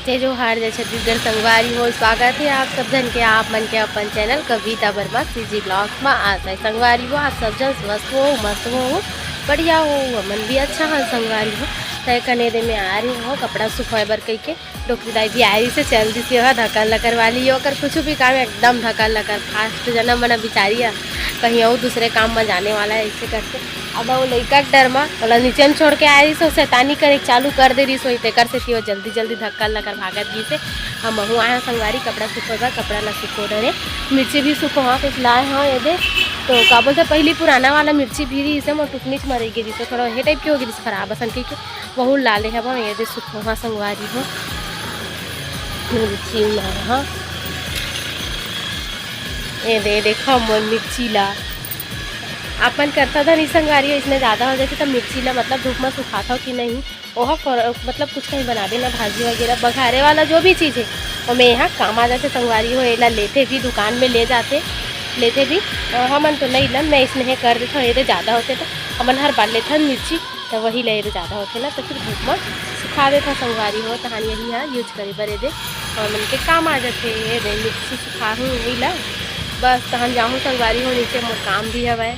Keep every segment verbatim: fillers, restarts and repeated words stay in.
जय जोहार, जय छत्तीसगढ़ संगवारी हो। स्वागत हे आप सब झन के, आप मन के अपन चैनल कविता वर्मा सीजी ब्लॉग्स म। आशा हे संगवारी हो, आप सब झन स्वस्थ हो, मस्त हो, बढ़िया हो। हमन भी अच्छा हन संगवारी हो। तय कने दे में आ रही हो कपड़ा सुखोए बर कहिके। डोकरी दाई भी आ रही से चल दिस, ओहा धकर लकर वाली, ओकर कुछ भी काम एकदम धकर लकर फास्ट। जना मना बिचारी ह, कहीं अउ दूसरे काम म जाने वाला हे, ऐसे करके। अब वो लइका के डर म ओला नीचे म छोड़ के आ रही सो, शैतानी करे चालू कर दे रही सो, तेकर सेती वो जल्दी जल्दी धक्का लकर भागत गिस हे। हम महू आए हन संगवारी कपड़ा सुखोए बर, कपड़ा ला सुखो डरे, मिर्ची भी सुखोहा कुछ लाए हव ये दे। तो का बोलथे, पहली पुराना वाला मिर्ची भी रही से, मोर टुकनी च मरई गे रही से, थोड़ा हे टाइप के हो गे रही से, खराब असन कहिके वहू ला ले हव। ये दे सुखोहा संगवारी हो मिर्ची ला, हाँ। ये दे देखा मोर मिर्ची ला, अपन करता धनी संगवारी हो, इसने ज़्यादा हो जाथे त मिर्ची ला मतलब धूप म सुखाथव कि नहीं, ओहा फर-, मतलब कुछ कहीं बनाबे ना, भाजी वगैरह बघारे वाला जो भी चीज़ हे, ओमे एहा काम आ जाथे संगवारी हो। एला लेथे भी दुकान में ले जाथे, लेथे भी। अ, हमन तो नहीं लन, मैं इसने हे कर देथव, ये दे ज़्यादा होथे त हमन हर बार लेथन मिर्ची, त वही ले ये दे ज़्यादा होथे ना, त फिर धूप म सुखा देथव संगवारी हो। तहान यही ह यूज करे बर ये दे हमन के काम आ जाथे। ये दे मिर्ची सुखा हूँ यही ला, बस तहान जाहूँ संगवारी हो नीचे, मोर काम भी हवय।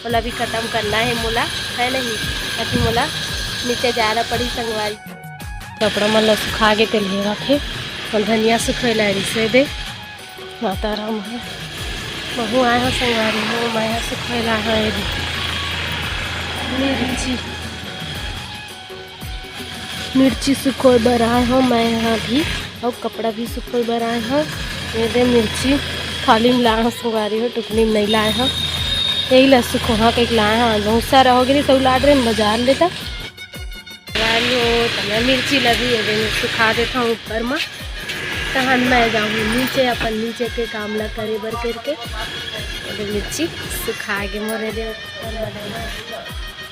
ओला भी खत्म करना हे मोला, है नहीं? अभी मोला नीचे जाना पड़ी संगवारी। कपड़ा मन ला सुखा के तेल हेरा थे, और धनिया सुखोए ला रिसे दे। माता राम है, महू आए हो संगवारी हो, मैं सुखोए ला है मिर्ची। मिर्ची सुखोए बर आए हव मैं यहाँ भी, अउ कपड़ा भी सुखोए बर आए हव। ये दे मिर्ची थाली में लाए हव संगवारी हो, टुकनी में नहीं लाए हव। यही ला सुखोहा कहिके लाए हव, बहुत सारा हो गे रही, सब लाड रहे बजार लेता। संगवारी हो, त मैं मिर्ची ला भी ये दे सुखा देता हूँ ऊपर में, तहन मैं जाऊँ नीचे, अपन नीचे के काम ला करे बर करके। ये दे मिर्ची सुखा गे मोर, ये दे ऊपर में।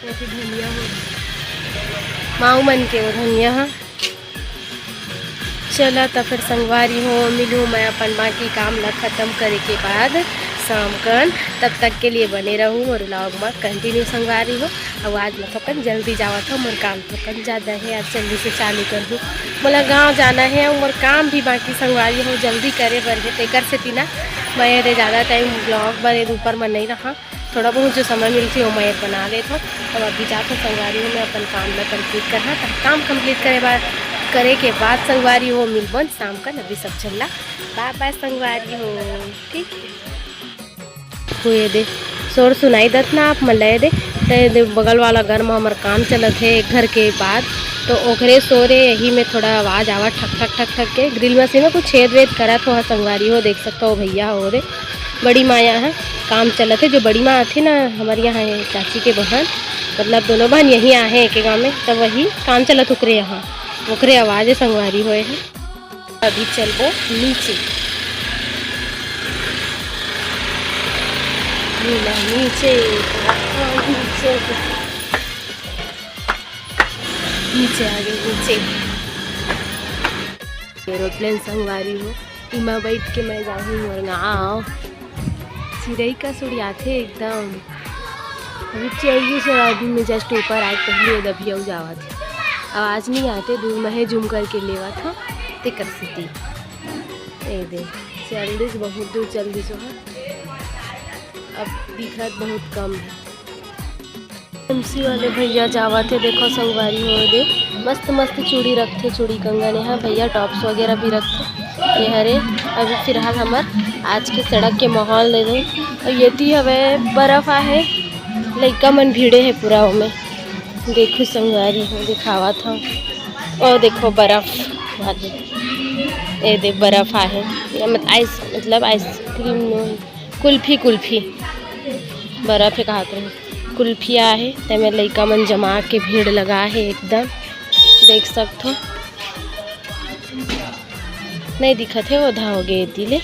कैसे धनिया हो, माऊ मन के वो धनिया ह। चला त फिर संगवारी हो, मिलूँ मैं अपन बाकी काम ला खत्म करे के बाद शाम कन। तब तक के लिए बने रहू मोर vlog म continue संगवारी हो। अउ आज मैं थोकन जल्दी जावत हव, मोर काम थोकन ज़्यादा हे, आज जल्दी से चालू कर दूँ। मोला गाँव जाना हे अउ मोर काम भी बाकी संगवारी हो जल्दी करे बर हे, तेकर सेती ना मैं ये दे ज़्यादा time vlog बर ये ऊपर म नहीं रहा। थोड़ा बहुत जो समय मिलथे, वो मैं बना लेथव। तब अभी जाथव संगवारी हो, मैं अपन काम ला complete करहा। तब काम complete करे बाद, करे के बाद संगवारी हो, मिलबन शाम कन। अभी सब झन ला bye bye संगवारी हो, ठीक? तो ये दे, शोर सुनाई दत ना आप मन ला, ये दे, त ये दे, बगल वाला घर म हमर काम चलत हे, एक घर के बाद, तो ओकरे शोर हे, यही में थोड़ा आवाज़ आवत ठक ठक ठक ठक के। Drill machine में कुछ छेद वेद करत हो, संगवारी हो, देख सकत हो, भैया हो दे। बड़ी माँ यहाँ काम चलत हे, जो बड़ी माँ आथे ना हमर यहाँ, ये चाची के बहन, मतलब दोनों बहन यहीं आहे एक गाँव में, त वही काम चलत ओकरे यहाँ, ओकरे आवाज़ हे संगवारी हो। अभी चलबो नीचे, नीला नीचे, नीचे, नीचे आ गए नीचे। Aeroplane संगवारी हो, इमा बैठ के मैं जाहूँ मोर गाँव। चिरई कस उड़ियाथे एकदम। अभी चल गिस, अभी मैं just ऊपर आए पहली, अभी अउ जावत हे। आवाज़ नहीं आते, दूर में हे, zoom करके लेवत हव, तेकर सेती। ए दे, चल दिस, बहुत दूर चल दिस ओहा। अब दिखत बहुत कम हे। एमसी वाले भैया जावत हे, देखो संगवारी हो दे, मस्त मस्त चूड़ी रखथे, चूड़ी कंगन हे भैया, tops वगैरह भी रखथे। ये हरे अभी फिलहाल हमर आज के सड़क के माहौल दे दे। अउ येती हवे बर्फ आहे, लइका मन भीड़े हे पूरा ओमे। देखो संगवारी हो, दिखावत हव। ओ देखो बर्फ वाले, ए दे बर्फ आहे, ये मत-, ice, मतलब ice cream, कुल्फी, कुल्फी, बर्फ हे कहात रहे, कुल्फी आहे, तेमे लइका मन जमा के भीड़ लगा हे एकदम, देख सकथो। नहीं दिखत हे, ओधा हो गए एती ले।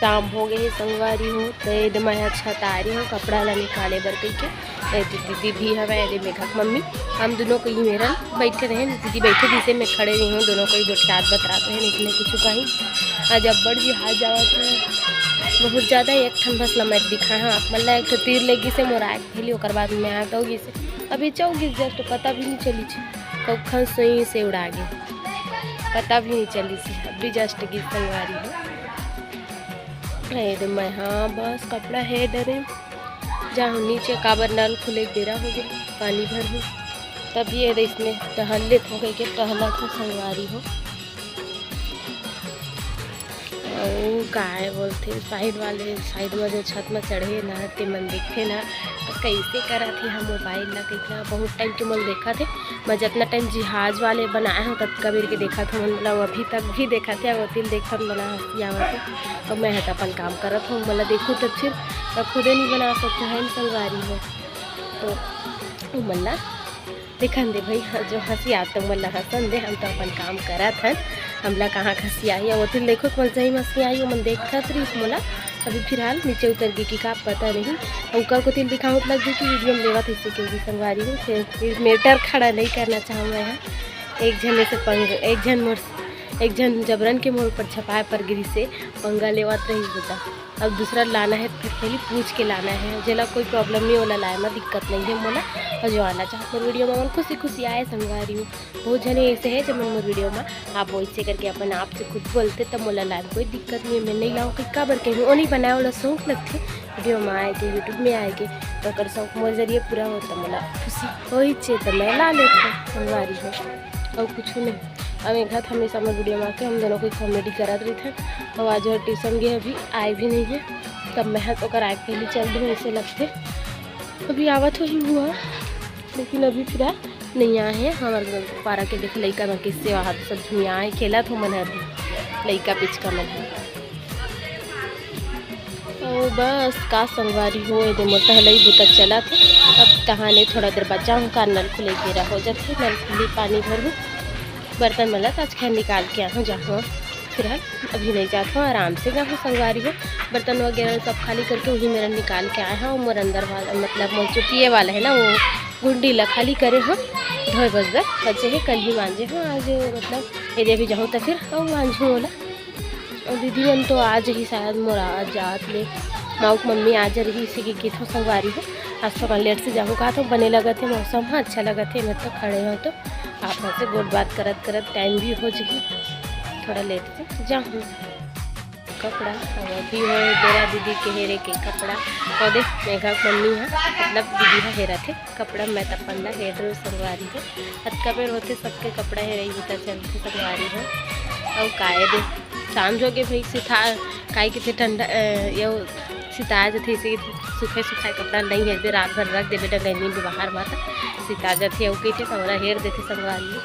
शाम हो गए हे संगवारी हो, त ए दे मैं ह छत आ रही हूँ कपड़ा ला निकाले बर कहिके। ए दे दीदी भी हवे, ए दे मेघा के मम्मी, हम दोनों कोई मेरन बैठे रहे, दीदी बैठे जिसे मैं खड़े रही हूँ, दोनों कोई गोठियात बतरात रहे, लेकिन कुछ कहीं आज अब्बड़ जी हाथ जावत है बहुत ज़्यादा। एक ठन बस ला मैं दिखा हूँ आप मन ला, एक ठो तीर ले गिसे मोर आँख पहली, ओकर बाद मैं आ गई गिसे, अभी चौ गिस just पता भी नहीं चली। कखन सुई से उड़ा गे, पता भी नहीं चलिस। अभी just गिस संगवारी हो। ए दे मैं, हाँ, बस कपड़ा हेर डरेंव, जाहूँ नीचे, काबर नल खुले के बेरा हो गे, पानी भरहूँ। तब ये दे इसने टहल लेथों कहिके टहलथों संगवारी हो। अउ काय बोलथे, side वाले, side में जो छत में चढ़े ना, ते मन देखथे ना, तो कैसे करत हे हम mobile ला, कितना बहुत time के मन देखत हे। मैं जितना time जिहाज वाले बनाए हों, ततका बेर के देखत हों, मतलब अभी तक भी देखत हे, अउ ओतिल देखत मोला हंसी आवत हे। अउ मैं ह त अपन काम करत हों, मोला देखहूँ त फिर मैं खुदे नहीं बना सकहूँ, है न संगवारी हो। तो उमन ला देखन दे भाई, जो हंसी आत मोला हंसन दे, हम तो अपन काम करत हन, हमला कहाँ हंसी आही। अउ ओतिल देखो, कोन सही में हंसी आही, ओमन देखत रहिस मोला। अभी फिलहाल नीचे उतर गे कि का पता नहीं, अउ ओकर कोतिल दिखाऊं त लग गे कि video में लेवत हे, कहिके संगवारी हो। फिर, फिर matter खड़ा नहीं करना चाहूँ मैं ह। एक झन से पंग, एक झन मोर, एक झन जबरन के मोर ऊपर झपाए पर गिरिस हे, पंगा लेवत रहिस बेटा। अब दूसरा लाना हे, फिर पहले पूछ के लाना हे, जेला कोई problem नहीं, ओला लाए में दिक्कत नहीं हे मोला। अउ जो आना चाहत मोर video में, मन खुशी खुशी आए संगवारी हो। बहुत झने ऐसे हे जो मन मोर video में आप वैसे करके अपन आप से खुद बोलथे, तब मोला लाए में कोई दिक्कत नहीं हे, मैं नहीं लाऊँ, कि काबर कहूँ, ओ नहीं बनाए वाला शौक लगथे video में आए के, YouTube में आए के, तो ओकर शौक मोर जरिए पूरा होता, मोला खुशी होही छे, तो मैं ला लेथों संगवारी हो, अउ कुछ नहीं। अब एक घात हमेशा मोर video में आके हम दोनों कोई comedy करत रहिथन। अउ आज वो tuition गे, अभी आए भी नहीं हे, तब मैं ह ओकर आए के पहले चल दूँ, ऐसे लगथे। अभी आवत होही हुआ, लेकिन अभी फिलहाल नहीं आए हे। हमर पारा के देख, लइका मन के सेवा हाथ सब झुनिया आए, खेलत हो मन ह अभी, लइका पिचका मन ह। ओ बस का संगवारी हो, ए दे मोर टहलई बुता चलत हे। अब तहाने थोड़ा देर बचा हूँ, का नल खुले बेरा हो जाथे, नल खुली पानी भरहूँ। बर्तन मन ला आज खैर निकाल के आहूँ, जाहूँ फिलहाल अभी नहीं जात हूँ, आराम से जाहूँ संगवारी हो। बर्तन वगैरह सब खाली करके वही मेर निकाल के आए हूँ। मोर अंदर वाला, मतलब मोर जो पिए वाला है ना, वो गुंडी ला खाली करे हूँ, धोए बस बर बचे हे, कल ही मांजे हूँ। आज मतलब ए दे अभी जाहूँ तो फिर अउ मांजहूँ ओला। अउ दीदी मन तो आज ही शायद मोर आ जात ले, माऊ के मम्मी आज रही, इसी की किथों संगवारी हो। आज तो मैं late से जाहूँ, कहा तो बने लगत हे मौसम ह, अच्छा लगत हे, मैं तो खड़े हो तो आप मन से गोठ बात करत करत time भी हो जाही, थोड़ा late से जाहूँ। कपड़ा अउ अभी होए बेरा दीदी के हेरे के कपड़ा, अउ देख मेघा के मम्मी ह, मतलब दीदी ह हेरत हे कपड़ा, मैं त अपन ला हेर रहे संगवारी हो। अतका बेर होथे सबके कपड़ा हेरई बुता चलथे संगवारी हो। अउ काय दे सांझ हो गे भाई, सिथा काय के ठंडा, अ, यो सिता जथे, इसे सुखे सुखाए कपड़ा नहीं हेरबे, रात भर रख देबे डंगैनी में बाहर मा, त सिता जथे। अउ कहिथे कमरा हेर देथे संगवारी।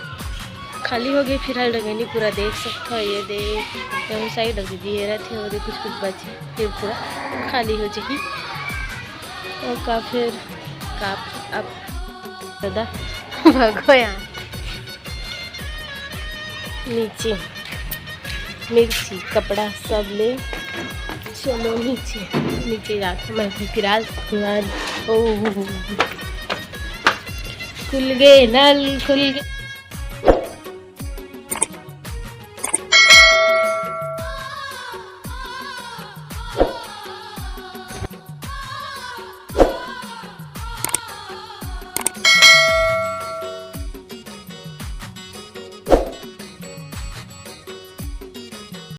खाली हो गई फिलहाल डंगैनी पूरा देख सकथो। ये दे, ये side दीदी हेरत हे, वो दे कुछ कुछ बचे, फिर पूरा खाली हो जाही। और का फिर का अब दादा भगो यहाँ नीचे मिर्ची कपड़ा सब ले चलो नीचे, नीचे जाके मैं फिलहाल ओ खुल गए नल खुल गए।